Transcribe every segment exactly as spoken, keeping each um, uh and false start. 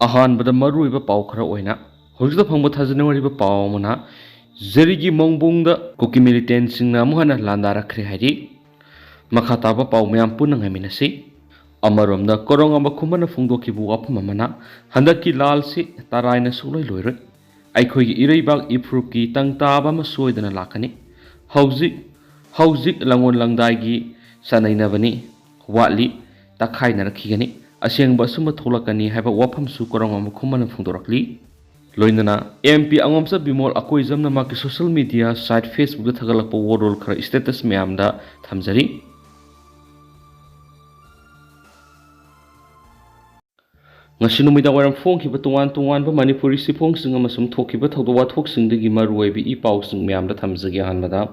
ꯑꯍꯥꯟꯕꯗ ꯃꯔꯨꯑꯣꯏꯕ ꯄꯥꯎ ꯈꯔ ꯑꯣꯏꯅ ꯍꯧꯖꯤꯛꯇ ꯐꯪꯕ ꯊꯥꯖꯅꯤꯡꯉꯥꯏ ꯑꯣꯏꯕ ꯄꯥꯎ ꯑꯃꯅ, ꯖꯔꯤꯒꯤ ꯃꯣꯡꯕꯣꯡꯗ ꯀꯨꯀꯤ ꯃꯤꯂꯤꯇꯦꯟꯁꯤꯡꯅ ꯑꯃꯨꯛ ꯍꯟꯅ ꯂꯥꯟꯗꯥꯔꯛꯈ꯭ꯔꯦ ꯍꯥꯏꯔꯤ꯫ ꯃꯈꯥ ꯇꯥꯕ ꯄꯥꯎ ꯃꯌꯥꯝ ꯄꯨꯟꯅ ꯉꯥꯏꯃꯤꯟꯅꯁꯤ꯫ ꯑꯃꯔꯣꯝꯗ, ꯀꯣꯔꯣꯡ ꯑꯃ ꯈꯨꯃꯟꯅ ꯐꯣꯡꯗꯣꯛꯈꯤꯕ ꯋꯥꯐꯝ ꯑꯃꯅ, ꯍꯟꯗꯛꯀꯤ ꯂꯥꯜꯁꯤ ꯇꯔꯥꯏꯅ ꯁꯨꯡꯂꯣꯏ ꯂꯣꯏꯔꯣꯏ꯫ ꯑꯩꯈꯣꯏꯒꯤ ꯏꯔꯩꯕꯥꯛ ꯏꯐꯨꯔꯨꯞꯀꯤ ꯇꯪ ꯇꯥꯕ ꯑꯃ ꯁꯣꯏꯗꯅ ꯂꯥꯛꯀꯅꯤ꯫ ꯍꯧꯖꯤꯛ, ꯍꯧꯖꯤꯛ ꯂꯪꯉꯣꯟ ꯂꯪꯗꯥꯏꯒꯤ ꯆꯥꯅꯩꯅꯕꯅꯤ, ꯋꯥꯠꯂꯤ, ꯇꯛꯈꯥꯏꯅꯔꯛꯈꯤꯒꯅꯤ꯫ ꯑꯁꯦꯡꯕ ꯑꯆꯨꯝꯕ ꯊꯣꯛꯂꯛꯀꯅꯤ ꯍꯥꯏꯕ ꯋꯥꯐꯝꯁꯨ ꯀꯣꯔꯣꯡ ꯑꯃ ꯈꯨꯃꯟꯅ ꯐꯣꯡꯗꯣꯔꯛꯂꯤ꯫ ꯂꯣꯏꯅꯅ ꯑꯦꯝ ꯄꯤ ꯑꯉꯣꯝꯆꯥ ꯕꯤꯃꯣꯜ ꯑꯀꯣꯏꯖꯝꯅ ꯃꯍꯥꯛꯀꯤ social media site Facebook ꯇ ꯊꯥꯒꯠꯂꯛꯄ ꯋꯥꯔꯣꯜ ꯈꯔ status ꯃꯌꯥꯝꯗ ꯊꯝꯖꯔꯤ꯫ ꯉꯁꯤ ꯅꯨꯃꯤꯗꯥꯡ ꯋꯥꯏꯔꯝ ꯐꯣꯡꯈꯤꯕ ꯇꯣꯉꯥꯟ ꯇꯣꯉꯥꯟꯕ ꯃꯅꯤꯄꯨꯔꯤ ꯆꯦꯐꯣꯡꯁꯤꯡ ꯑꯃꯁꯨꯡ ꯊꯣꯛꯈꯤꯕ ꯊꯧꯗꯣꯛ ꯋꯥꯊꯣꯛꯁꯤꯡꯗꯒꯤ ꯃꯔꯨꯑꯣꯏꯕ ꯏ ꯄꯥꯎꯁꯤꯡ ꯃꯌꯥꯝꯗ ꯊꯝꯖꯒꯦ꯫ ꯑꯍꯥꯟꯕꯗ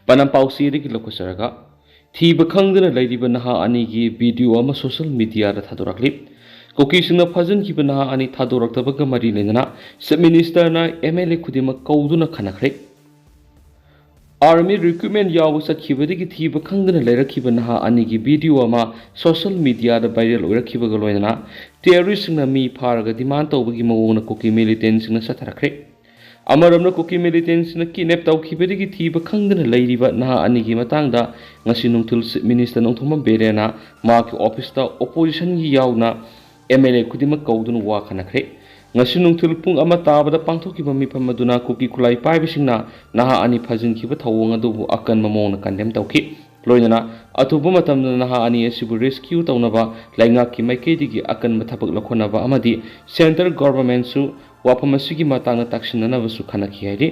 ꯄꯅꯝ ꯄꯥꯎꯆꯦꯗꯒꯤ ꯂꯧꯈꯠꯆꯔꯒ, ꯊꯤꯕ ꯈꯪꯗꯅ ꯂꯩꯔꯤꯕ ꯅꯍꯥ ꯑꯅꯤꯒꯤ video ꯑꯃ social media ꯗ ꯊꯥꯗꯣꯔꯛꯂꯤ꯫ ꯀꯨꯀꯤꯁꯤꯡꯅ ꯐꯥꯖꯤꯟꯈꯤꯕ ꯅꯍꯥ ꯑꯅꯤ ꯊꯥꯗꯣꯔꯛꯇꯕꯒ ꯃꯔꯤ ꯂꯩꯅꯅ Chief Minister ꯅ M L A ꯈꯨꯗꯤꯡꯃꯛ ꯀꯧꯗꯨꯅ ꯈꯟꯅꯈ꯭ꯔꯦ꯫ Army recruitment ꯌꯥꯎꯕ ꯆꯠꯈꯤꯕꯗꯒꯤ ꯊꯤꯕ ꯈꯪꯗꯅ ꯂꯩꯔꯛꯈꯤꯕ ꯅꯍꯥ ꯑꯅꯤꯒꯤ video ꯑꯃ social media ꯗ viral ꯑꯣꯏꯔꯛꯈꯤꯕꯒ ꯂꯣꯏꯅꯅ terrorist ꯁꯤꯡꯅ ꯃꯤ ꯐꯥꯔꯒ demand ꯇꯧꯕꯒꯤ ꯃꯑꯣꯡꯅ ꯀꯨꯀꯤ militant ꯁꯤꯡꯅ ꯆꯠꯊꯔꯛꯈ꯭ꯔꯦ꯫ ꯑꯃꯔꯣꯝꯗ, ꯀꯨꯀꯤ militant ꯁꯤꯡꯅ kidnap ꯇꯧꯈꯤꯕꯗꯒꯤ ꯊꯤꯕ ꯈꯪꯗꯅ ꯂꯩꯔꯤꯕ ꯅꯍꯥ ꯑꯅꯤꯒꯤ ꯃꯇꯥꯡꯗ ꯉꯁꯤ ꯅꯨꯡꯊꯤꯜ Chief Minister ꯅꯣꯡꯊꯣꯝꯕꯝ ꯕꯤꯔꯦꯟꯅ ꯃꯍꯥꯛꯀꯤ office ꯇ opposition ꯒꯤ ꯌꯥꯎꯅ M L A ꯈꯨꯗꯤꯡꯃꯛ ꯀꯧꯗꯨꯅ ꯋꯥ ꯈꯟꯅꯈ꯭ꯔꯦ꯫ ꯉꯁꯤ ꯅꯨꯡꯊꯤꯜ ꯄꯨꯡ ꯑꯃ ꯇꯥꯕꯗ ꯄꯥꯡꯊꯣꯛꯈꯤꯕ ꯃꯤꯐꯝ ꯑꯗꯨꯅ ꯀꯨꯀꯤ ꯈꯨꯠꯂꯥꯏ ꯄꯥꯏꯕꯁꯤꯡꯅ ꯅꯍꯥ ꯑꯅꯤ ꯐꯥꯖꯤꯟꯈꯤꯕ ꯊꯧꯑꯣꯡ ꯑꯗꯨꯕꯨ ꯑꯀꯟꯕ ꯃꯑꯣꯡꯗ condemn ꯇꯧꯈꯤ꯫ ꯂꯣꯏꯅꯅ ꯑꯊꯨꯕ ꯃꯇꯝꯗ ꯅꯍꯥ ꯑꯅꯤ ꯑꯁꯤꯕꯨ rescue ꯇꯧꯅꯕ ꯂꯩꯉꯥꯛꯀꯤ ꯃꯥꯏꯀꯩꯗꯒꯤ ꯑꯀꯟꯕ ꯊꯕꯛ ꯂꯧꯈꯠꯅꯕ ꯑꯃꯗꯤ central government ꯁꯨ ꯋꯥꯐꯝ ꯑꯁꯤꯒꯤ ꯃꯇꯥꯡꯗ ꯇꯥꯛꯁꯤꯟꯅꯅꯕꯁꯨ ꯈꯟꯅꯈꯤ ꯍꯥꯏꯔꯤ꯫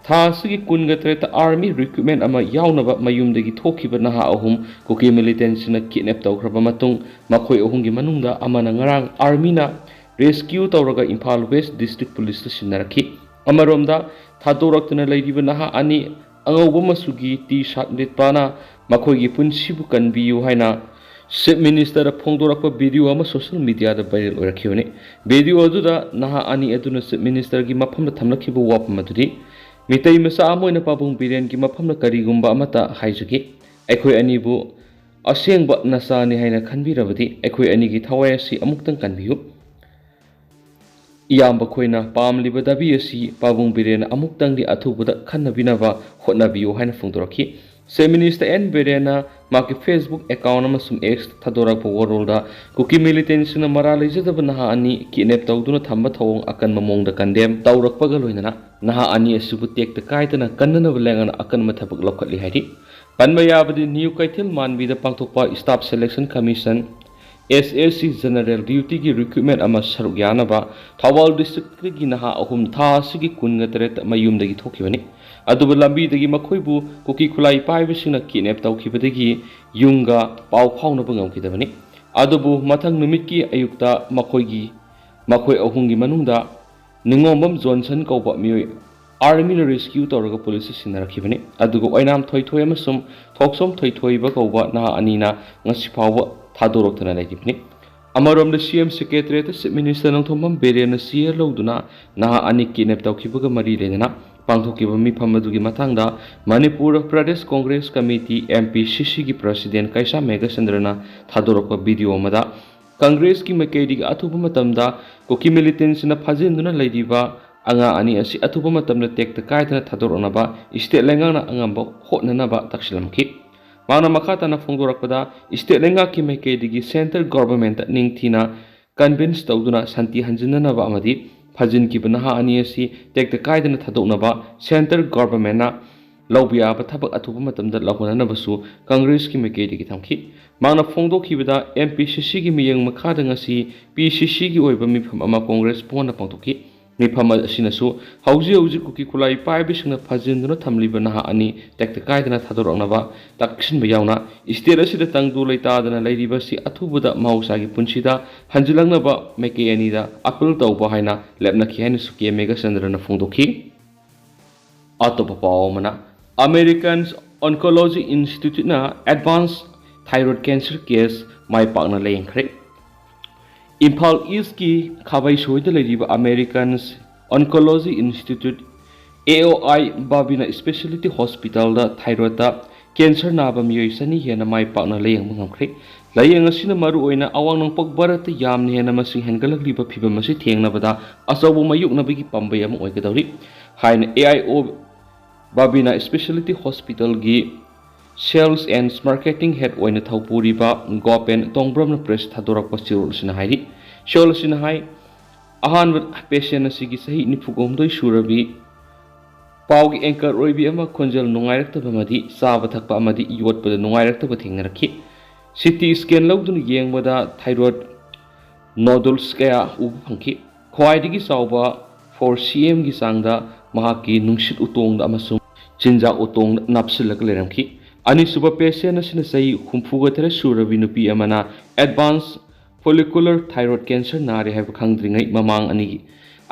ꯊꯥ ꯑꯁꯤꯒꯤ ꯀꯨꯟꯒ ꯇꯔꯦꯠꯇ army recruitment ꯑꯃ ꯌꯥꯎꯅꯕ ꯃꯌꯨꯝꯗꯒꯤ ꯊꯣꯛꯈꯤꯕ ꯅꯍꯥ ꯑꯍꯨꯝ ꯀꯨꯀꯤ militant ꯁꯤꯡꯅ kidnap ꯇꯧꯈ꯭ꯔꯕ ꯃꯇꯨꯡ, ꯃꯈꯣꯏ ꯑꯍꯨꯝꯒꯤ ꯃꯅꯨꯡꯗ ꯑꯃꯅ ꯉꯔꯥꯡ army ꯅ rescue ꯇꯧꯔꯒ ꯏꯝꯐꯥꯜ West District Police ꯇ ꯁꯤꯟꯅꯔꯛꯈꯤ꯫ ꯑꯃꯔꯣꯝꯗ, ꯊꯥꯗꯣꯔꯛꯇꯨꯅ ꯂꯩꯔꯤꯕ ꯅꯍꯥ ꯑꯅꯤ ꯑꯉꯧꯕ ꯃꯆꯨꯒꯤ T-shirt ꯂꯤꯠꯄꯅ ꯃꯈꯣꯏꯒꯤ ꯄꯨꯟꯁꯤꯕꯨ ꯀꯟꯕꯤꯌꯨ ꯍꯥꯏꯅ Chief Minister ꯗ ꯐꯣꯡꯗꯣꯔꯛꯄ video ꯑꯃ social media ꯗ viral ꯑꯣꯏꯔꯛꯈꯤꯕꯅꯤ꯫ Video ꯑꯗꯨꯗ ꯅꯍꯥ ꯑꯅꯤ ꯑꯗꯨꯅ Chief Minister ꯒꯤ ꯃꯐꯝꯗ ꯊꯝꯂꯛꯈꯤꯕ ꯋꯥꯐꯝ ꯑꯗꯨꯗꯤ, "ꯃꯤꯇꯩ ꯃꯆꯥ ꯑꯃ ꯑꯣꯏꯅ ꯄꯥꯕꯨꯡ ꯕꯤꯔꯦꯟꯒꯤ ꯃꯐꯝꯗ ꯀꯔꯤꯒꯨꯝꯕ ꯑꯃꯠꯇ ꯍꯥꯏꯖꯒꯦ꯫ ꯑꯩꯈꯣꯏ ꯑꯅꯤꯕꯨ ꯑꯁꯦꯡꯕ ꯅꯆꯥꯅꯤ ꯍꯥꯏꯅ ꯈꯟꯕꯤꯔꯕꯗꯤ ꯑꯩꯈꯣꯏ ꯑꯅꯤꯒꯤ ꯊꯋꯥꯏ ꯑꯁꯤ ꯑꯃꯨꯛꯇꯪ ꯀꯟꯕꯤꯌꯨ"꯫ ꯏꯌꯥꯝꯕ ꯈꯣꯏꯅ ꯄꯥꯝꯂꯤꯕ ꯗꯥꯕꯤ ꯑꯁꯤ ꯄꯥꯕꯨꯡ ꯕꯤꯔꯦꯟꯅ ꯑꯃꯨꯛꯇꯪꯗꯤ ꯑꯊꯨꯕꯗ ꯈꯟꯅꯕꯤꯅꯕ ꯍꯣꯠꯅꯕꯤꯌꯨ ꯍꯥꯏꯅ ꯐꯣꯡꯗꯣꯔꯛꯈꯤ꯫ Chief Minister ꯑꯦꯟ ꯕꯤꯔꯦꯟꯅ ꯃꯍꯥꯛꯀꯤ Facebook account ꯑꯃꯁꯨꯡ X ꯊꯥꯗꯣꯔꯛꯄ ꯋꯥꯔꯣꯜꯗ ꯀꯨꯀꯤ militantsꯁꯤꯡꯅ ꯃꯔꯥꯜ ꯂꯩꯖꯗꯕ ꯅꯍꯥ ꯑꯅꯤ kidnap ꯇꯧꯗꯨꯅ ꯊꯝꯕ ꯊꯧꯑꯣꯡ ꯑꯀꯟꯕ ꯃꯑꯣꯡꯗ condemn ꯇꯧꯔꯛꯄꯒ ꯂꯣꯏꯅꯅ ꯅꯍꯥ ꯑꯅꯤ ꯑꯁꯤꯕꯨ ꯇꯦꯛꯇ ꯀꯥꯏꯗꯅ ꯀꯟꯅꯅꯕ ꯂꯩꯉꯥꯛꯅ ꯑꯀꯟꯕ ꯊꯕꯛ ꯂꯧꯈꯠꯂꯤ ꯍꯥꯏꯔꯤ꯫ ꯄꯟꯕ ꯌꯥꯕꯗꯤ ꯅ꯭ꯌꯨ ꯀꯩꯊꯦꯜ ꯃꯥꯟꯕꯤꯗ ꯄꯥꯡꯊꯣꯛꯄ Staff Selection Commission, S S C General Dutyꯒꯤ recruitment ꯑꯃ ꯁꯔꯨꯛ ꯌꯥꯅꯕ ꯊꯧꯕꯥꯜ districtꯀꯤ ꯅꯍꯥ ꯑꯍꯨꯝ ꯊꯥ ꯑꯁꯤꯒꯤ ꯀꯨꯟꯒ ꯇꯔꯦꯠꯇ ꯃꯌꯨꯝꯗꯒꯤ ꯊꯣꯛꯈꯤꯕꯅꯤ꯫ ꯑꯗꯨꯕꯨ ꯂꯝꯕꯤꯗꯒꯤ ꯃꯈꯣꯏꯕꯨ ꯀꯨꯀꯤ ꯈꯨꯠꯂꯥꯏ ꯄꯥꯏꯕꯁꯤꯡꯅ kidnap ꯇꯧꯈꯤꯕꯗꯒꯤ ꯌꯨꯝꯒ ꯄꯥꯎ ꯐꯥꯎꯅꯕ ꯉꯝꯈꯤꯗꯕꯅꯤ꯫ ꯑꯗꯨꯕꯨ ꯃꯊꯪ ꯅꯨꯃꯤꯠꯀꯤ ꯑꯌꯨꯛꯇ ꯃꯈꯣꯏꯒꯤ, ꯃꯈꯣꯏ ꯑꯍꯨꯝꯒꯤ ꯃꯅꯨꯡꯗ ꯅꯤꯉꯣꯝꯕꯝ ꯖꯣꯟꯁꯟ ꯀꯧꯕ ꯃꯤꯑꯣꯏ armyꯅ rescue ꯇꯧꯔꯒ policeꯇ ꯁꯤꯟꯅꯔꯛꯈꯤꯕꯅꯤ꯫ ꯑꯗꯨꯒ ꯑꯣꯏꯅꯥꯝ ꯊꯣꯏꯊꯣꯏ ꯑꯃꯁꯨꯡ ꯊꯣꯛꯆꯣꯝ ꯊꯣꯏꯊꯣꯏꯕ ꯀꯧꯕ ꯅꯍꯥ ꯑꯅꯤꯅ ꯉꯁꯤ ꯐꯥꯎꯕ ꯊꯥꯗꯣꯔꯛꯇꯅ ꯂꯩꯔꯤꯕꯅꯤ꯫ ꯑꯃꯔꯣꯝꯗ C M Secretariatꯇ Chief Minister Nongthombam ꯕꯤꯔꯦꯟꯅ ꯆꯦ ꯂꯧꯗꯨꯅ ꯅꯍꯥ ꯑꯅꯤ kidnap ꯇꯧꯈꯤꯕꯒ ꯃꯔꯤ ꯂꯩꯅꯅ ꯄꯥꯡꯊꯣꯛꯈꯤꯕ ꯃꯤꯐꯝ ꯑꯗꯨꯒꯤ ꯃꯇꯥꯡꯗ Manipur Pradesh Congress committee, M P C Cꯒꯤ president ꯀꯩꯁꯥꯝ ꯃꯦꯘꯆꯟꯗ꯭ꯔꯅ ꯊꯥꯗꯣꯔꯛꯄ video ꯑꯃꯗ ꯀꯪꯒ꯭ꯔꯦꯁꯀꯤ ꯃꯥꯏꯀꯩꯗꯒꯤ ꯑꯊꯨꯕ ꯃꯇꯝꯗ ꯀꯨꯀꯤ militantsꯅ ꯐꯥꯖꯤꯟꯗꯨꯅ ꯂꯩꯔꯤꯕ ꯑꯉꯥꯡ ꯑꯅꯤ ꯑꯁꯤ ꯑꯊꯨꯕ ꯃꯇꯝꯗ ꯇꯦꯛꯇ ꯀꯥꯏꯗꯅ ꯊꯥꯗꯣꯔꯛꯅꯕ state ꯂꯩꯉꯥꯛꯅ ꯑꯉꯝꯕ ꯍꯣꯠꯅꯅꯕ ꯇꯛꯁꯤꯜꯂꯝꯈꯤ꯫ ꯃꯍꯥꯛꯅ ꯃꯈꯥ ꯇꯥꯅ ꯐꯣꯡꯗꯣꯔꯛꯄꯗ, state ꯂꯩꯉꯥꯛꯀꯤ ꯃꯥꯏꯀꯩꯗꯒꯤ centre governmentꯇ ꯅꯤꯡꯊꯤꯅ convince ꯇꯧꯗꯨꯅ ꯁꯥꯟꯇꯤ ꯍꯟꯖꯤꯟꯅꯅꯕ ꯑꯃꯗꯤ ꯐꯥꯖꯤꯟꯈꯤꯕ ꯅꯍꯥ ꯑꯅꯤ ꯑꯁꯤ ꯇꯦꯛꯇ ꯀꯥꯏꯗꯅ ꯊꯥꯗꯣꯛꯅꯕ centre governmentꯅ ꯂꯧꯕ ꯌꯥꯕ ꯊꯕꯛ ꯑꯊꯨꯕ ꯃꯇꯝꯗ ꯂꯧꯍꯟꯅꯅꯕꯁꯨ ꯀꯪꯒ꯭ꯔꯦꯁꯀꯤ ꯃꯥꯏꯀꯩꯗꯒꯤ ꯊꯝꯈꯤ꯫ ꯃꯍꯥꯛꯅ ꯐꯣꯡꯗꯣꯛꯈꯤꯕꯗ, M P C Cꯒꯤ ꯃꯤꯠꯌꯦꯡ ꯃꯈꯥꯗ ꯉꯁꯤ P C Cꯒꯤ ꯑꯣꯏꯕ ꯃꯤꯐꯝ ꯑꯃ ꯀꯣꯡꯒ꯭ꯔꯦꯁ ꯚꯋꯟꯗ ꯄꯥꯡꯊꯣꯛꯈꯤ꯫ ꯃꯤꯐꯝ ꯑꯁꯤꯅꯁꯨ ꯍꯧꯖꯤꯛ ꯍꯧꯖꯤꯛ ꯀꯨꯀꯤ ꯈꯨꯠꯂꯥꯏ ꯄꯥꯏꯕꯁꯤꯡꯅ ꯐꯥꯖꯤꯟꯗꯨꯅ ꯊꯝꯂꯤꯕ ꯅꯍꯥ ꯑꯅꯤ ꯇꯦꯛꯇ ꯀꯥꯏꯗꯅ ꯊꯥꯗꯣꯔꯛꯅꯕ ꯇꯛꯁꯤꯟꯕ ꯌꯥꯎꯅ state ꯑꯁꯤꯗ ꯇꯪꯗꯨ ꯂꯩꯇꯥꯗꯅ ꯂꯩꯔꯤꯕꯁꯤ ꯑꯊꯨꯕꯗ ꯃꯍꯧꯁꯥꯒꯤ ꯄꯨꯟꯁꯤꯗ ꯍꯟꯖꯤꯜꯂꯛꯅꯕ ꯃꯥꯏꯀꯩ ꯑꯅꯤꯗ appeal ꯇꯧꯕ ꯍꯥꯏꯅ ꯂꯦꯞꯅꯈꯤ ꯍꯥꯏꯅꯁꯨ K ꯃꯦꯘꯆꯟꯗ꯭ꯔꯅ ꯐꯣꯡꯗꯣꯛꯈꯤ꯫ ꯑꯇꯣꯞꯄ ꯄꯥꯎ ꯑꯃꯅ, American Oncology Instituteꯅ advance thyroid cancer case ꯃꯥꯏ ꯄꯥꯛꯅ ꯂꯥꯌꯦꯡꯈ꯭ꯔꯦ꯫ ꯏꯝꯐꯥꯜ Eastꯀꯤ ꯈꯥꯕꯩꯁꯣꯏꯗ ꯂꯩꯔꯤꯕ American Oncology Institute, A O I Babina Specialty Hospitalꯗ thyroidꯇ ꯀꯦꯟꯁꯔ ꯅꯥꯕ ꯃꯤꯑꯣꯏ ꯆꯅꯤ ꯍꯦꯟꯅ ꯃꯥꯏ ꯄꯥꯛꯅ ꯂꯥꯌꯦꯡꯕ ꯉꯝꯈ꯭ꯔꯦ꯫ ꯂꯥꯌꯦꯡ ꯑꯁꯤꯅ ꯃꯔꯨꯑꯣꯏꯅ ꯑꯋꯥꯡ ꯅꯣꯡꯄꯣꯛ ꯚꯥꯔꯠꯇ ꯌꯥꯝꯅ ꯍꯦꯟꯅ ꯃꯁꯤꯡ ꯍꯦꯟꯒꯠꯂꯛꯂꯤꯕ ꯐꯤꯚꯝ ꯑꯁꯤ ꯊꯦꯡꯅꯕꯗ ꯑꯆꯧꯕ ꯃꯥꯌꯣꯛꯅꯕꯒꯤ ꯄꯥꯝꯕꯩ ꯑꯃ ꯑꯣꯏꯒꯗꯧꯔꯤ ꯍꯥꯏꯅ A I O Babina Speciality Hospitalꯒꯤ Sales and Marketing Head ꯑꯣꯏꯅ ꯊꯧꯄꯨꯔꯤꯕ ꯒꯣꯄꯦꯟ ꯇꯣꯡꯕ꯭ꯔꯝꯅ ꯄ꯭ꯔꯦꯁ ꯊꯥꯗꯣꯔꯛꯄ ꯆꯦꯔꯣꯜ ꯑꯁꯤꯅ ꯍꯥꯏꯔꯤ꯫ ꯆꯦꯔꯣꯜ ꯑꯁꯤꯅ ꯍꯥꯏ, ꯑꯍꯥꯟꯕ ꯄꯦꯁꯦꯟ ꯑꯁꯤꯒꯤ ꯆꯍꯤ ꯅꯤꯐꯨ ꯍꯨꯝꯗꯣꯏ ꯁꯨꯔꯕꯤ ꯄꯥꯎꯒꯤ ꯑꯦꯡꯀꯔ ꯑꯣꯏꯕꯤ ꯑꯃ ꯈꯣꯟꯖꯦꯜ ꯅꯨꯡꯉꯥꯏꯔꯛꯇꯕ ꯑꯃꯗꯤ ꯆꯥꯕ ꯊꯛꯄ ꯑꯃꯗꯤ ꯌꯣꯠꯄꯗ ꯅꯨꯡꯉꯥꯏꯔꯛꯇꯕ ꯊꯦꯡꯅꯔꯛꯈꯤ꯫ ꯁꯤ ꯇꯤ ꯁ꯭ꯀꯦꯟ ꯂꯧꯗꯨꯅ ꯌꯦꯡꯕꯗ ꯊꯥꯏꯔꯣꯏꯗ ꯅꯣꯗꯨꯜꯁ ꯀꯌꯥ ꯎꯕ ꯐꯪꯈꯤ꯫ ꯈ꯭ꯋꯥꯏꯗꯒꯤ ꯆꯥꯎꯕ ꯐꯣꯔ ꯁꯤ ꯑꯦꯝꯒꯤ ꯆꯥꯡꯗ ꯃꯍꯥꯛꯀꯤ ꯅꯨꯡꯁꯤꯠ ꯎꯇꯣꯡꯗ ꯑꯃꯁꯨꯡ ꯆꯤꯟꯖꯥꯛ ꯎꯇꯣꯡꯗ ꯅꯞꯁꯤꯜꯂꯒ ꯂꯩꯔꯝꯈꯤ꯫ ꯑꯅꯤꯁꯨꯕ ꯄꯦꯁꯦꯟ ꯑꯁꯤꯅ ꯆꯍꯤ ꯍꯨꯝꯐꯨꯒ ꯇꯔꯦꯠ ꯁꯨꯔꯕꯤ ꯅꯨꯄꯤ ꯑꯃꯅ ꯑꯦꯗꯚꯥꯟꯁ ꯐꯣꯂꯤꯀꯨꯂꯔ ꯊꯥꯏꯔꯣꯏꯗ ꯀꯦꯟꯁꯔ ꯅꯥꯔꯦ ꯍꯥꯏꯕ ꯈꯪꯗ꯭ꯔꯤꯉꯩ ꯃꯃꯥꯡ ꯑꯅꯤꯒꯤ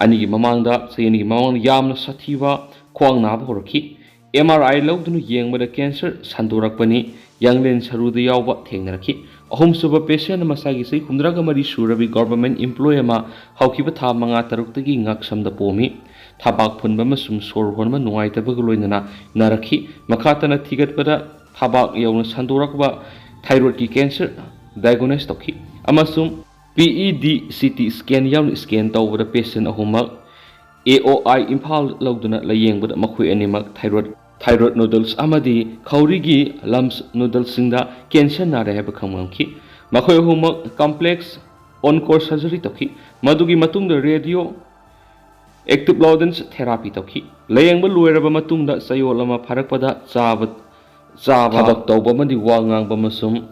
ꯑꯅꯤꯒꯤ ꯃꯃꯥꯡꯗ, ꯆꯍꯤ ꯑꯅꯤꯒꯤ ꯃꯃꯥꯡꯗ ꯌꯥꯝꯅ ꯁꯥꯊꯤꯕ ꯈ꯭ꯋꯥꯡ ꯅꯥꯕ ꯍꯧꯔꯛꯈꯤ꯫ M R I ꯂꯧꯗꯨꯅ ꯌꯦꯡꯕꯗ ꯀꯦꯟꯁꯔ ꯁꯟꯗꯣꯔꯛꯄꯅꯤ, ꯌꯥꯡꯂꯦꯟ ꯁꯔꯨꯗ ꯌꯥꯎꯕ ꯊꯦꯡꯅꯔꯛꯈꯤ꯫ ꯑꯍꯨꯝꯁꯨꯕ ꯄꯦꯁꯦꯟ ꯑꯃ ꯆꯍꯤ ꯍꯨꯝꯗ꯭ꯔꯥꯒ ꯃꯔꯤ ꯁꯨꯔꯕꯤ ꯒꯣꯚꯔꯟꯃꯦꯟꯠ ꯏꯝꯄ꯭ꯂꯣꯌꯤ ꯑꯃ ꯍꯧꯈꯤꯕ ꯊꯥ ꯃꯉꯥ ꯇꯔꯨꯛꯇꯒꯤ ꯉꯛꯁꯝꯗ ꯄꯣꯝꯃꯤ꯫ ꯊꯕꯥꯛ ꯐꯨꯟꯕ ꯑꯃꯁꯨꯡ ꯁꯣꯔ ꯍꯣꯟꯕ ꯅꯨꯡꯉꯥꯏꯇꯕꯒ ꯂꯣꯏꯅꯅ ꯅꯥꯔꯛꯈꯤ꯫ ꯃꯈꯥ ꯇꯥꯅ ꯊꯤꯒꯠꯄꯗ ꯊꯕꯥꯛ ꯌꯧꯅ ꯁꯟꯗꯣꯔꯛꯄ ꯊꯥꯏꯔꯣꯏꯗꯀꯤ ꯀꯦꯟꯁꯔ ꯗꯥꯏꯒꯣꯅꯥꯏꯁ ꯇꯧꯈꯤ ꯑꯃꯁꯨꯡ P E D C T scan ꯌꯥꯎꯅ scan ꯇꯧꯕꯗ ꯄꯦꯁꯦꯟ ꯑꯍꯨꯝꯃꯛ A O I ꯏꯝꯐꯥꯜ ꯂꯧꯗꯨꯅ ꯂꯥꯌꯦꯡꯕꯗ ꯃꯈꯣꯏ ꯑꯅꯤꯃꯛ ꯊꯥꯏꯔꯣꯏꯗ, ꯊꯥꯏꯔꯣꯏꯗ ꯅꯣꯗꯜꯁ ꯑꯃꯗꯤ ꯈꯧꯔꯤꯒꯤ ꯂꯝꯁ ꯅꯣꯗꯜꯁꯤꯡꯗ ꯀꯦꯟꯁꯔ ꯅꯥꯔꯦ ꯍꯥꯏꯕ ꯈꯪꯕ ꯉꯝꯈꯤ꯫ ꯃꯈꯣꯏ ꯑꯍꯨꯝꯃꯛ ꯀꯝꯄ꯭ꯂꯦꯛꯁ ꯑꯣꯟꯀꯣꯔ ꯁꯔꯖꯔꯤ ꯇꯧꯈꯤ꯫ ꯃꯗꯨꯒꯤ ꯃꯇꯨꯡꯗ ꯔꯦꯗꯤꯑꯣ ꯑꯦꯛꯇꯤꯚ ꯂꯣꯗꯟꯁ ꯊꯦꯔꯥꯄꯤ ꯇꯧꯈꯤ꯫ ꯂꯥꯌꯦꯡꯕ ꯂꯣꯏꯔꯕ ꯃꯇꯨꯡꯗ ꯆꯌꯣꯜ ꯑꯃ ꯐꯥꯔꯛꯄꯗ ꯆꯥꯕ, ꯆꯥꯕ, ꯊꯕꯛ ꯇꯧꯕ ꯑꯃꯗꯤ ꯋꯥ ꯉꯥꯡꯕ ꯑꯃꯁꯨꯡ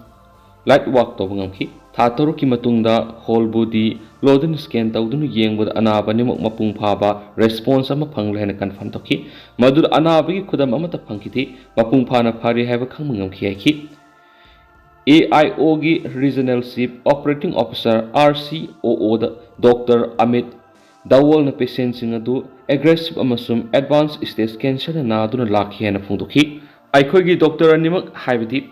ꯂꯥꯏꯠ ꯋꯥꯛ ꯇꯧꯕ ꯉꯝꯈꯤ꯫ ꯊꯥ ꯇꯔꯨꯛꯀꯤ ꯃꯇꯨꯡꯗ ꯍꯣꯜ ꯕꯣꯗꯤ ꯂꯣꯗꯟ ꯁ꯭ꯀꯦꯟ ꯇꯧꯗꯨꯅ ꯌꯦꯡꯕꯗ ꯑꯅꯥꯕ ꯑꯅꯤꯃꯛ ꯃꯄꯨꯡ ꯐꯥꯕ ꯔꯦꯁꯄꯣꯟꯁ ꯑꯃ ꯐꯪꯂꯦ ꯍꯥꯏꯅ ꯀꯟꯐꯥꯔꯝ ꯇꯧꯈꯤ꯫ ꯃꯗꯨꯗ ꯑꯅꯥꯕꯒꯤ ꯈꯨꯗꯝ ꯑꯃꯠꯇ ꯐꯪꯈꯤꯗꯦ꯫ ꯃꯄꯨꯡ ꯐꯥꯅ ꯐꯔꯦ ꯍꯥꯏꯕ ꯈꯪꯕ ꯉꯝꯈꯤ ꯍꯥꯏꯈꯤ꯫ A I O ꯒꯤ regional chief operating officer, R C O O ꯗ ꯗꯣꯛꯇꯔ ꯑꯃꯤꯠ ꯗꯋꯣꯜꯅ ꯄꯦꯁꯦꯟꯁꯤꯡ ꯑꯗꯨ ꯑꯦꯒ꯭ꯔꯦꯁꯤꯚ ꯑꯃꯁꯨꯡ ꯑꯦꯗꯚꯥꯟꯁ ꯁ꯭ꯇꯦꯖ ꯀꯦꯟꯁꯔꯅ ꯅꯥꯗꯨꯅ ꯂꯥꯛꯈꯤ ꯍꯥꯏꯅ ꯐꯣꯡꯗꯣꯛꯈꯤ꯫ ꯑꯩꯈꯣꯏꯒꯤ ꯗꯣꯛꯇꯔ ꯑꯅꯤꯃꯛ, ꯍꯥꯏꯕꯗꯤ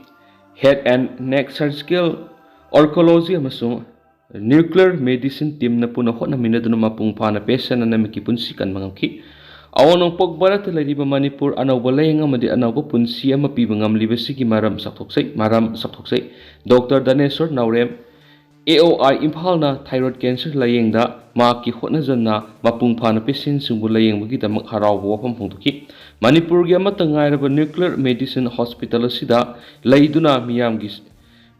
head and neck surgical, oncology ꯑꯃꯁꯨꯡ nuclear medicine teamꯅ ꯄꯨꯟꯅ ꯍꯣꯠꯅꯃꯤꯟꯅꯗꯨꯅ ꯃꯄꯨꯡ ꯐꯥꯅ ꯄꯦꯁꯦꯟ ꯑꯅꯤꯃꯛꯀꯤ ꯄꯨꯟꯁꯤ ꯀꯟꯕ ꯉꯝꯈꯤ꯫ ꯑꯋꯥꯡ ꯅꯣꯡꯄꯣꯛ ꯚꯥꯔꯠꯇ ꯂꯩꯔꯤꯕ ꯃꯅꯤꯄꯨꯔ ꯑꯅꯧꯕ ꯂꯥꯌꯦꯡ ꯑꯃꯗꯤ ꯑꯅꯧꯕ ꯄꯨꯟꯁꯤ ꯑꯃ ꯄꯤꯕ ꯉꯝꯂꯤꯕꯁꯤꯒꯤ ꯃꯔꯝ ꯆꯥꯎꯊꯣꯛꯆꯩ꯫ ꯃꯔꯝ ꯆꯥꯎꯊꯣꯛꯆꯩ꯫ ꯗꯣꯛꯇꯔ ꯗꯅꯦꯁꯣꯔ ꯅꯥꯎꯔꯦꯝ, ꯑꯦ ꯑꯣ ꯑꯥꯏ ꯏꯝꯐꯥꯜꯅ thyroid cancer ꯂꯥꯌꯦꯡꯗ ꯃꯍꯥꯛꯀꯤ ꯍꯣꯠꯅꯖꯃꯟꯅ ꯃꯄꯨꯡ ꯐꯥꯅ patientꯁꯤꯡꯕꯨ ꯂꯥꯌꯦꯡꯕꯒꯤꯗꯃꯛ ꯍꯔꯥꯎꯕ ꯋꯥꯐꯝ ꯐꯣꯡꯗꯣꯛꯈꯤ꯫ ꯃꯅꯤꯄꯨꯔꯒꯤ ꯑꯃꯠꯇ ꯉꯥꯏꯔꯕ nuclear medicine hospital ꯑꯁꯤꯗ ꯂꯩꯗꯨꯅ ꯃꯤꯌꯥꯝꯒꯤ,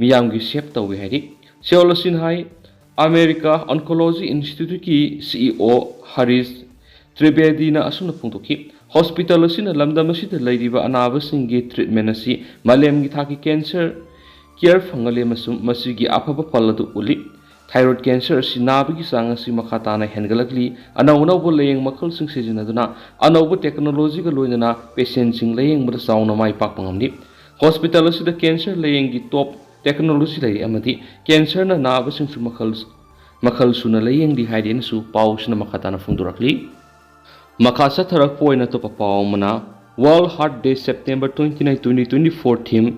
ꯃꯤꯌꯥꯝꯒꯤ save ꯇꯧꯏ ꯍꯥꯏꯔꯤ꯫ ꯁꯤꯑꯣꯜ ꯑꯁꯤꯅ ꯍꯥꯏ, ꯑꯃꯦꯔꯤꯀꯥ Oncology Instituteꯀꯤ CEO ꯍꯔꯤꯁ ꯇ꯭ꯔꯤꯕꯦꯗꯤꯅ ꯑꯁꯨꯝꯅ ꯐꯣꯡꯗꯣꯛꯈꯤ, "Hospital ꯑꯁꯤꯅ ꯂꯝꯗꯝ ꯑꯁꯤꯗ ꯂꯩꯔꯤꯕ ꯑꯅꯥꯕꯁꯤꯡꯒꯤ treatment ꯑꯁꯤ ꯃꯥꯂꯦꯝꯒꯤ ꯊꯥꯛꯀꯤ cancer care ꯐꯪꯍꯜꯂꯤ ꯑꯃꯁꯨꯡ ꯃꯁꯤꯒꯤ ꯑꯐꯕ ꯐꯜ ꯑꯗꯨ ꯎꯠꯂꯤ꯫ Thyroid cancer ꯑꯁꯤ ꯅꯥꯕꯒꯤ ꯆꯥꯡ ꯑꯁꯤ ꯃꯈꯥ ꯇꯥꯅ ꯍꯦꯟꯒꯠꯂꯛꯂꯤ꯫ ꯑꯅꯧ ꯑꯅꯧꯕ ꯂꯥꯌꯦꯡ ꯃꯈꯜꯁꯤꯡ ꯁꯤꯖꯤꯟꯅꯗꯨꯅ ꯑꯅꯧꯕ technologyꯒ ꯂꯣꯏꯅꯅ patientꯁꯤꯡ ꯂꯥꯌꯦꯡꯕꯗ ꯆꯥꯎꯅ ꯃꯥꯏ ꯄꯥꯛꯄ ꯉꯝꯂꯤ꯫ Hospital ꯑꯁꯤꯗ cancer ꯂꯥꯌꯦꯡꯒꯤ top technology ꯂꯩꯔꯤ ꯑꯃꯗꯤ cancerꯅ ꯅꯥꯕꯁꯤꯡꯁꯨ ꯃꯈꯜ, ꯃꯈꯜ ꯁꯨꯅ ꯂꯥꯌꯦꯡꯂꯤ" ꯍꯥꯏꯗꯨꯅꯁꯨ ꯄꯥꯎꯁꯤꯅ ꯃꯈꯥ ꯇꯥꯅ ꯐꯣꯡꯗꯣꯔꯛꯂꯤ꯫ ꯃꯈꯥ ꯆꯠꯊꯔꯛꯄ ꯑꯣꯏꯅ ꯑꯇꯣꯞꯄ ꯄꯥꯎ ꯑꯃꯅ, World Heart Day September twenty nine twenty twenty four theme,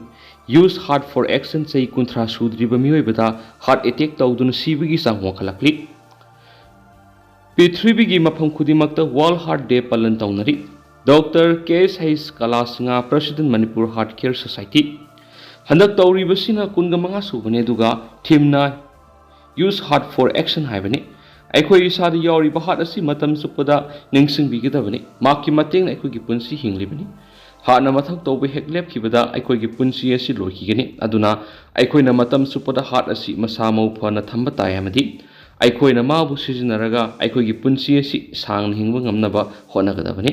"Use Heart for Action"꯫ ꯆꯍꯤ ꯀꯨꯟꯊ꯭ꯔꯥ ꯁꯨꯗ꯭ꯔꯤꯕ ꯃꯤꯑꯣꯏꯕꯗ heart attack ꯇꯧꯗꯨꯅ ꯁꯤꯕꯒꯤ ꯆꯥꯡ ꯋꯥꯡꯈꯠꯂꯛꯂꯤ꯫ ꯄ꯭ꯔꯤꯊꯤꯕꯤꯒꯤ ꯃꯐꯝ ꯈꯨꯗꯤꯡꯃꯛꯇ World Heart Day ꯄꯥꯂꯟ ꯇꯧꯅꯔꯤ꯫ ꯗꯣꯛꯇꯔ ꯀꯦ ꯑꯦꯁ ꯍꯩꯁ ꯀꯂꯥꯁꯤꯡꯍ, President Manipur Heart Care Society꯫ ꯍꯟꯗꯛ ꯇꯧꯔꯤꯕꯁꯤꯅ ꯀꯨꯟꯒ ꯃꯉꯥ ꯁꯨꯕꯅꯤ, ꯑꯗꯨꯒ themeꯅ "Use Heart for Action" ꯍꯥꯏꯕꯅꯤ꯫ ꯑꯩꯈꯣꯏ ꯏꯁꯥꯗ ꯌꯥꯎꯔꯤꯕ heart ꯑꯁꯤ ꯃꯇꯝ ꯆꯨꯞꯄꯗ ꯅꯤꯡꯁꯤꯡꯕꯤꯒꯗꯕꯅꯤ꯫ ꯃꯍꯥꯛꯀꯤ ꯃꯇꯦꯡꯅ ꯑꯩꯈꯣꯏꯒꯤ ꯄꯨꯟꯁꯤ ꯍꯤꯡꯂꯤꯕꯅꯤ꯫ Heartꯅ ꯃꯊꯧ ꯇꯧꯕ ꯍꯦꯛ ꯂꯦꯞꯈꯤꯕꯗ ꯑꯩꯈꯣꯏꯒꯤ ꯄꯨꯟꯁꯤ ꯑꯁꯤ ꯂꯣꯏꯈꯤꯒꯅꯤ꯫ ꯑꯗꯨꯅ ꯑꯩꯈꯣꯏꯅ ꯃꯇꯝ ꯆꯨꯞꯄꯗ heart ꯑꯁꯤ ꯃꯁꯥ ꯃꯎ ꯐꯅ ꯊꯝꯕ ꯇꯥꯏ ꯑꯃꯗꯤ ꯑꯩꯈꯣꯏꯅ ꯃꯥꯕꯨ ꯁꯤꯖꯤꯟꯅꯔꯒ ꯑꯩꯈꯣꯏꯒꯤ ꯄꯨꯟꯁꯤ ꯑꯁꯤ ꯁꯥꯡꯅ ꯍꯤꯡꯕ ꯉꯝꯅꯕ ꯍꯣꯠꯅꯒꯗꯕꯅꯤ꯫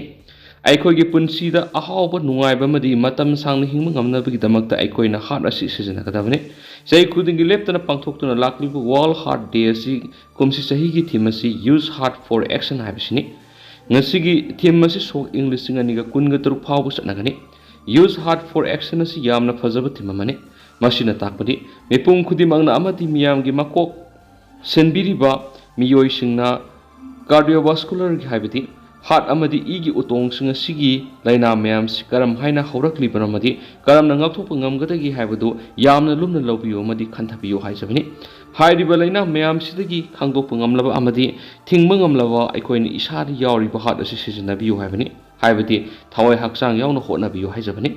ꯑꯩꯈꯣꯏꯒꯤ ꯄꯨꯟꯁꯤꯗ ꯑꯍꯥꯎꯕ, ꯅꯨꯡꯉꯥꯏꯕ ꯑꯃꯗꯤ ꯃꯇꯝ ꯁꯥꯡꯅ ꯍꯤꯡꯕ ꯉꯝꯅꯕꯒꯤꯗꯃꯛꯇ ꯑꯩꯈꯣꯏꯅ heart ꯑꯁꯤ ꯁꯤꯖꯤꯟꯅꯒꯗꯕꯅꯤ꯫ ꯆꯍꯤ ꯈꯨꯗꯤꯡꯒꯤ ꯂꯦꯞꯇꯅ ꯄꯥꯡꯊꯣꯛꯇꯨꯅ ꯂꯥꯛꯂꯤꯕ World Heart Day ꯑꯁꯤ ꯀꯨꯝꯁꯤ ꯆꯍꯤꯒꯤ theme ꯑꯁꯤ "Use Heart for Action" ꯍꯥꯏꯕꯁꯤꯅꯤ꯫ ꯉꯁꯤꯒꯤ theme ꯑꯁꯤ ꯁꯣꯛ ꯏꯪ ꯂꯤꯁꯤꯡ ꯑꯅꯤꯒ ꯀꯨꯟꯒ ꯇꯔꯨꯛ ꯐꯥꯎꯕ ꯆꯠꯅꯒꯅꯤ꯫ "Use Heart for Action" ꯑꯁꯤ ꯌꯥꯝꯅ ꯐꯖꯕ theme ꯑꯃꯅꯤ꯫ ꯃꯁꯤꯅ ꯇꯥꯛꯄꯗꯤ ꯃꯤꯄꯨꯝ ꯈꯨꯗꯤꯡꯃꯛꯅ ꯑꯃꯗꯤ ꯃꯤꯌꯥꯝꯒꯤ ꯃꯀꯣꯛ ꯁꯦꯟꯕꯤꯔꯤꯕ ꯃꯤꯑꯣꯏꯁꯤꯡꯅ cardiovascular ꯍꯥꯏꯕꯗꯤ heart ꯑꯃꯗꯤ ꯏꯒꯤ ꯎꯇꯣꯡꯁꯤꯡ ꯑꯁꯤꯒꯤ ꯂꯥꯏꯅꯥ ꯃꯌꯥꯝꯁꯤ ꯀꯔꯝ ꯍꯥꯏꯅ ꯍꯧꯔꯛꯂꯤꯕꯅꯣ ꯑꯃꯗꯤ ꯀꯔꯝꯅ ꯉꯥꯛꯊꯣꯛꯄ ꯉꯝꯒꯗꯒꯦ ꯍꯥꯏꯕꯗꯨ ꯌꯥꯝꯅ ꯂꯨꯝꯅ ꯂꯧꯕꯤꯌꯨ ꯑꯃꯗꯤ ꯈꯟꯊꯕꯤꯌꯨ ꯍꯥꯏꯖꯕꯅꯤ꯫ ꯍꯥꯏꯔꯤꯕ ꯂꯥꯏꯅꯥ ꯃꯌꯥꯝꯁꯤꯗꯒꯤ ꯈꯪꯗꯣꯛꯄ ꯉꯝꯂꯕ ꯑꯃꯗꯤ ꯊꯤꯡꯕ ꯉꯝꯂꯕ ꯑꯩꯈꯣꯏꯅ ꯏꯁꯥꯗ ꯌꯥꯎꯔꯤꯕ ꯍꯥꯔꯠ ꯑꯁꯤ ꯁꯤꯖꯤꯟꯅꯕꯤꯌꯨ ꯍꯥꯏꯕꯅꯤ, ꯍꯥꯏꯕꯗꯤ ꯊꯋꯥꯏ ꯍꯛꯆꯥꯡ ꯌꯥꯎꯅ ꯍꯣꯠꯅꯕꯤꯌꯨ ꯍꯥꯏꯖꯕꯅꯤ꯫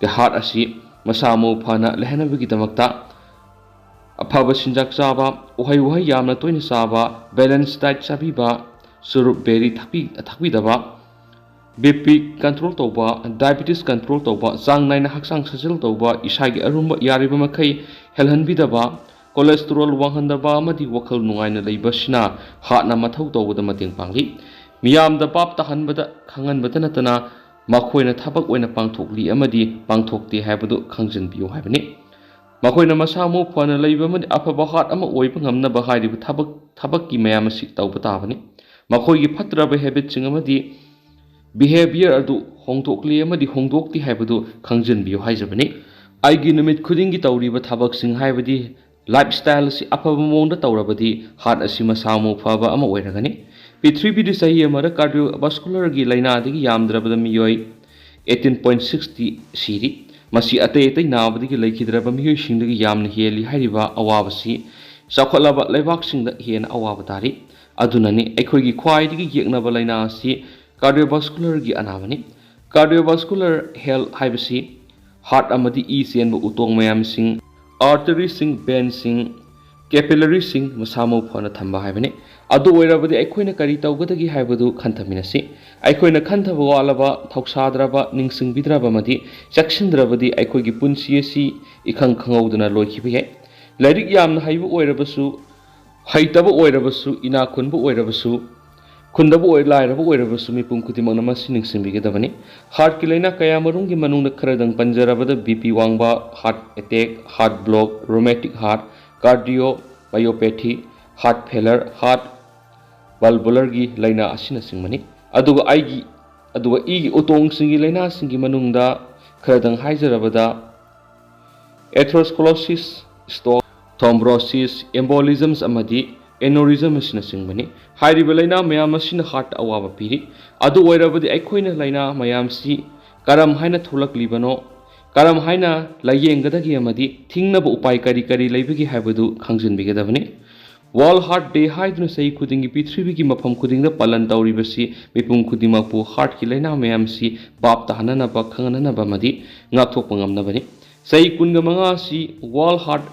ꯍꯥꯔꯠ ꯑꯁꯤ ꯃꯁꯥ ꯃꯎ ꯐꯅ ꯂꯩꯍꯟꯅꯕꯒꯤꯗꯃꯛꯇ ꯑꯐꯕ ꯆꯤꯟꯖꯥꯛ ꯆꯥꯕ, ꯎꯍꯩ ꯋꯥꯍꯩ ꯌꯥꯝꯅ ꯇꯣꯏꯅ ꯆꯥꯕ, ꯕꯦꯂꯦꯟꯁ ꯗꯥꯏꯠ ꯆꯥꯕꯤꯕ, ꯆꯨꯔꯨꯞ ꯕꯦꯔꯤ ꯊꯛꯄꯤ-, ꯊꯛꯄꯤꯗꯕ, ꯕꯤ ꯄꯤ ꯀꯟꯇ꯭ꯔꯣꯜ ꯇꯧꯕ, ꯗꯥꯏꯕꯤꯇꯤꯁ ꯀꯟꯇ꯭ꯔꯣꯜ ꯇꯧꯕ, ꯆꯥꯡ ꯅꯥꯏꯅ ꯍꯛꯆꯥꯡ ꯁꯥꯖꯦꯜ ꯇꯧꯕ, ꯏꯁꯥꯒꯤ ꯑꯔꯨꯝꯕ ꯌꯥꯔꯤꯕ ꯃꯈꯩ ꯍꯦꯜꯍꯟꯕꯤꯗꯕ, ꯀꯣꯂꯦꯁꯇꯦꯔꯣꯜ ꯋꯥꯡꯍꯟꯗꯕ ꯑꯃꯗꯤ ꯋꯥꯈꯜ ꯅꯨꯡꯉꯥꯏꯅ ꯂꯩꯕꯁꯤꯅ ꯍꯥꯔꯠꯅ ꯃꯊꯧ ꯇꯧꯕꯗ ꯃꯇꯦꯡ ꯄꯥꯡꯂꯤ꯫ ꯃꯤꯌꯥꯝꯗ ꯚꯥꯞ ꯇꯥꯍꯟꯕꯗ ꯈꯪꯍꯟꯕꯇ ꯅꯠꯇꯅ ꯃꯈꯣꯏꯅ ꯊꯕꯛ ꯑꯣꯏꯅ ꯄꯥꯡꯊꯣꯛꯂꯤ ꯑꯃꯗꯤ ꯄꯥꯡꯊꯣꯛꯇꯦ ꯍꯥꯏꯕꯗꯨ ꯈꯪꯖꯤꯟꯕꯤꯌꯨ ꯍꯥꯏꯕꯅꯤ꯫ ꯃꯈꯣꯏꯅ ꯃꯁꯥ ꯃꯎ ꯐꯅ ꯂꯩꯕ ꯑꯃꯗꯤ ꯑꯐꯕ ꯍꯥꯔꯠ ꯑꯃ ꯑꯣꯏꯕ ꯉꯝꯅꯕ ꯍꯥꯏꯔꯤꯕ ꯊꯕꯛ, ꯊꯕꯛꯀꯤ ꯃꯌꯥꯝ ꯑꯁꯤ ꯇꯧꯕ ꯇꯥꯕꯅꯤ꯫ ꯃꯈꯣꯏꯒꯤ ꯐꯠꯇ꯭ꯔꯕ ꯍꯦꯕꯤꯠꯁꯤꯡ ꯑꯃꯗꯤ ꯕꯤꯍꯦꯕꯤꯌꯔ ꯑꯗꯨ ꯍꯣꯡꯗꯣꯛꯂꯤ ꯑꯃꯗꯤ ꯍꯣꯡꯗꯣꯛꯇꯦ ꯍꯥꯏꯕꯗꯨ ꯈꯪꯖꯤꯟꯕꯤꯌꯨ ꯍꯥꯏꯖꯕꯅꯤ꯫ ꯑꯩꯒꯤ ꯅꯨꯃꯤꯠ ꯈꯨꯗꯤꯡꯒꯤ ꯇꯧꯔꯤꯕ ꯊꯕꯛꯁꯤꯡ, ꯍꯥꯏꯕꯗꯤ ꯂꯥꯏꯐ ꯁ꯭ꯇꯥꯏꯜ ꯑꯁꯤ ꯑꯐꯕ ꯃꯑꯣꯡꯗ ꯇꯧꯔꯕꯗꯤ ꯍꯥꯔꯠ ꯑꯁꯤ ꯃꯁꯥ ꯃꯎ ꯐꯕ ꯑꯃ ꯑꯣꯏꯔꯒꯅꯤ꯫ ꯄ꯭ꯔꯤꯊꯤꯕꯤꯗ ꯆꯍꯤ ꯑꯃꯗ ꯀꯥꯔꯗꯤꯑꯣ ꯚꯥꯁꯀꯨꯂꯔꯒꯤ ꯂꯥꯏꯅꯥꯗꯒꯤ ꯌꯥꯝꯗ꯭ꯔꯕꯗ ꯃꯤꯑꯣꯏ eighteen point sixty ꯁꯤꯔꯤ꯫ ꯃꯁꯤ ꯑꯇꯩ ꯑꯇꯩ ꯅꯥꯕꯗꯒꯤ ꯂꯩꯈꯤꯗ꯭ꯔꯕ ꯃꯤꯑꯣꯏꯁꯤꯡꯗꯒꯤ ꯌꯥꯝꯅ ꯍꯦꯜꯂꯤ꯫ ꯍꯥꯏꯔꯤꯕ ꯑꯋꯥꯕꯁꯤ ꯆꯥꯎꯈꯠꯂꯕ ꯂꯩꯕꯥꯛꯁꯤꯡꯗ ꯍꯦꯟꯅ ꯑꯋꯥꯕ ꯇꯥꯔꯤ꯫ ꯑꯗꯨꯅꯅꯤ ꯑꯩꯈꯣꯏꯒꯤ ꯈ꯭ꯋꯥꯏꯗꯒꯤ ꯌꯦꯛꯅꯕ ꯂꯥꯏꯅꯥ ꯑꯁꯤ ꯀꯥꯔꯗꯤꯑꯣꯚꯥꯁꯀꯨꯂꯔꯒꯤ ꯑꯅꯥꯕꯅꯤ꯫ ꯀꯥꯔꯗꯤꯑꯣꯚꯥꯁꯀꯨꯂꯔ ꯍꯦꯜꯊ ꯍꯥꯏꯕꯁꯤ ꯍꯥꯔꯠ ꯑꯃꯗꯤ ꯏ ꯆꯦꯟꯕ ꯎꯇꯣꯡ ꯃꯌꯥꯝꯁꯤꯡ, ꯑꯥꯔꯇꯔꯤꯁꯤꯡ, ꯚꯦꯟꯁꯤꯡ, ꯀꯦꯄꯤꯂꯔꯤꯁꯤꯡ ꯃꯁꯥ ꯃꯎ ꯐꯅ ꯊꯝꯕ ꯍꯥꯏꯕꯅꯤ꯫ ꯑꯗꯨ ꯑꯣꯏꯔꯕꯗꯤ ꯑꯩꯈꯣꯏꯅ ꯀꯔꯤ ꯇꯧꯒꯗꯒꯦ ꯍꯥꯏꯕꯗꯨ ꯈꯟꯊꯃꯤꯟꯅꯁꯤ꯫ ꯑꯩꯈꯣꯏꯅ ꯈꯟꯊꯕ ꯋꯥꯠꯂꯕ, ꯊꯧꯁꯥꯗ꯭ꯔꯕ, ꯅꯤꯡꯁꯤꯡꯕꯤꯗ꯭ꯔꯕ ꯑꯃꯗꯤ ꯆꯦꯛꯁꯤꯟꯗ꯭ꯔꯕꯗꯤ ꯑꯩꯈꯣꯏꯒꯤ ꯄꯨꯟꯁꯤ ꯑꯁꯤ ꯏꯈꯪ ꯈꯪꯍꯧꯗꯅ ꯂꯣꯏꯈꯤꯕ ꯌꯥꯏ꯫ ꯂꯥꯏꯔꯤꯛ ꯌꯥꯝꯅ ꯍꯩꯕ ꯑꯣꯏꯔꯕꯁꯨ, ꯍꯩꯇꯕ ꯑꯣꯏꯔꯕꯁꯨ, ꯏꯅꯥꯛ ꯈꯨꯟꯕ ꯑꯣꯏꯔꯕꯁꯨ, ꯈꯨꯟꯗꯕ ꯑꯣꯏ-, ꯂꯥꯏꯔꯕ ꯑꯣꯏꯔꯕꯁꯨ, ꯃꯤꯄꯨꯝ ꯈꯨꯗꯤꯡꯃꯛꯅ ꯃꯁꯤ ꯅꯤꯡꯁꯤꯡꯕꯤꯒꯗꯕꯅꯤ꯫ ꯍꯥꯔꯠꯀꯤ ꯂꯥꯏꯅꯥ ꯀꯌꯥꯃꯔꯨꯝꯒꯤ ꯃꯅꯨꯡꯗ ꯈꯔꯗꯪ ꯄꯟꯖꯔꯕꯗ ꯕꯤ ꯄꯤ ꯋꯥꯡꯕ, heart attack, heart block, rheumatic heart, cardiomyopathy, heart failure, heart ꯚꯥꯜꯚꯨꯂꯔꯒꯤ ꯂꯥꯏꯅꯥ ꯑꯁꯤꯅꯆꯤꯡꯕꯅꯤ꯫ ꯑꯗꯨꯒ ꯑꯩꯒꯤ, ꯑꯗꯨꯒ ꯏꯒꯤ ꯎꯇꯣꯡꯁꯤꯡꯒꯤ ꯂꯥꯏꯅꯥꯁꯤꯡꯒꯤ ꯃꯅꯨꯡꯗ ꯈꯔꯗꯪ ꯍꯥꯏꯖꯔꯕꯗ ꯑꯦꯊꯦꯔꯣꯁꯀ꯭ꯂꯣꯔꯣꯁꯤꯁ, ꯁ꯭ꯇꯣꯛ, ꯊ꯭ꯔꯣꯝꯕꯣꯁꯤꯁ, ꯑꯦꯝꯕꯣꯂꯤꯖꯝꯁ ꯑꯃꯗꯤ ꯑꯦꯅꯣꯔꯤꯖꯝ ꯑꯁꯤꯅꯆꯤꯡꯕꯅꯤ꯫ ꯍꯥꯏꯔꯤꯕ ꯂꯥꯏꯅꯥ ꯃꯌꯥꯝ ꯑꯁꯤꯅ ꯍꯥꯔꯠꯇ ꯑꯋꯥꯕ ꯄꯤꯔꯤ꯫ ꯑꯗꯨ ꯑꯣꯏꯔꯕꯗꯤ ꯑꯩꯈꯣꯏꯅ ꯂꯥꯏꯅꯥ ꯃꯌꯥꯝꯁꯤ ꯀꯔꯝ ꯍꯥꯏꯅ ꯊꯣꯛꯂꯛꯂꯤꯕꯅꯣ, ꯀꯔꯝ ꯍꯥꯏꯅ ꯂꯥꯌꯦꯡꯒꯗꯒꯦ ꯑꯃꯗꯤ ꯊꯤꯡꯅꯕ ꯎꯄꯥꯏ ꯀꯔꯤ ꯀꯔꯤ ꯂꯩꯕꯒꯦ ꯍꯥꯏꯕꯗꯨ ꯈꯪꯖꯤꯟꯕꯤꯒꯗꯕꯅꯤ꯫ World Heart Day ꯍꯥꯏꯗꯨꯅ ꯆꯍꯤ ꯈꯨꯗꯤꯡꯒꯤ ꯄ꯭ꯔꯤꯊꯤꯕꯤꯒꯤ ꯃꯐꯝ ꯈꯨꯗꯤꯡꯗ ꯄꯥꯂꯟ ꯇꯧꯔꯤꯕꯁꯤ ꯃꯤꯄꯨꯝ ꯈꯨꯗꯤꯡꯃꯛꯄꯨ ꯍꯥꯔꯠꯀꯤ ꯂꯥꯏꯅꯥ ꯃꯌꯥꯝꯁꯤ ꯚꯥꯞ ꯇꯥꯍꯟꯅꯅꯕ, ꯈꯪꯍꯟꯅꯅꯕ ꯑꯃꯗꯤ ꯉꯥꯛꯊꯣꯛꯄ ꯉꯝꯅꯕꯅꯤ꯫ ꯆꯍꯤ ꯀꯨꯟꯒ ꯃꯉꯥ ꯑꯁꯤ World Heart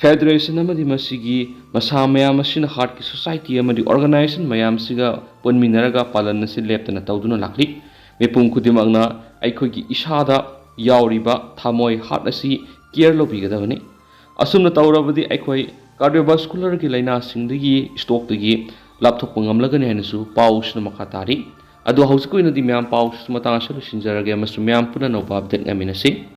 Federation ꯑꯃꯗꯤ ꯃꯁꯤꯒꯤ ꯃꯁꯥ ꯃꯌꯥꯝ ꯑꯁꯤꯅ ꯍꯥꯔꯠꯀꯤ ꯁꯣꯁꯥꯏꯇꯤ ꯑꯃꯗꯤ ꯑꯣꯔꯒꯅꯥꯏꯖꯦꯁꯟ ꯃꯌꯥꯝꯁꯤꯒ ꯄꯨꯟꯃꯤꯟꯅꯔꯒ ꯄꯥꯂꯟ ꯑꯁꯤ ꯂꯦꯞꯇꯅ ꯇꯧꯗꯨꯅ ꯂꯥꯛꯂꯤ꯫ ꯃꯤꯄꯨꯝ ꯈꯨꯗꯤꯡꯃꯛꯅ ꯑꯩꯈꯣꯏꯒꯤ ꯏꯁꯥꯗ ꯌꯥꯎꯔꯤꯕ ꯊꯃꯣꯏ, ꯍꯥꯔꯠ ꯑꯁꯤ ꯀꯤꯌꯔ ꯂꯧꯕꯤꯒꯗꯕꯅꯤ꯫ ꯑꯁꯨꯝꯅ ꯇꯧꯔꯕꯗꯤ ꯑꯩꯈꯣꯏ ꯀꯥꯔꯗꯤꯑꯣꯚꯥꯁꯀꯨꯂꯔꯒꯤ ꯂꯥꯏꯅꯥꯁꯤꯡꯗꯒꯤ, ꯁ꯭ꯇ꯭ꯔꯣꯛꯇꯒꯤ ꯂꯥꯞꯊꯣꯛꯄ ꯉꯝꯂꯒꯅꯤ ꯍꯥꯏꯅꯁꯨ ꯄꯥꯎꯁꯤꯅ ꯃꯈꯥ ꯇꯥꯔꯤ꯫ ꯑꯗꯣ ꯍꯧꯖꯤꯛꯀꯤ ꯑꯣꯏꯅꯗꯤ ꯃꯌꯥꯝ ꯄꯥꯎꯁꯤ ꯃꯇꯥꯡ ꯑꯁꯤꯗ ꯂꯣꯏꯁꯤꯟꯖꯔꯒꯦ ꯑꯃꯁꯨꯡ ꯃꯌꯥꯝ ꯄꯨꯟꯅ ꯑꯅꯧꯕ ꯑꯞꯗꯦꯠ ꯉꯥꯏꯃꯤꯟꯅꯁꯤ꯫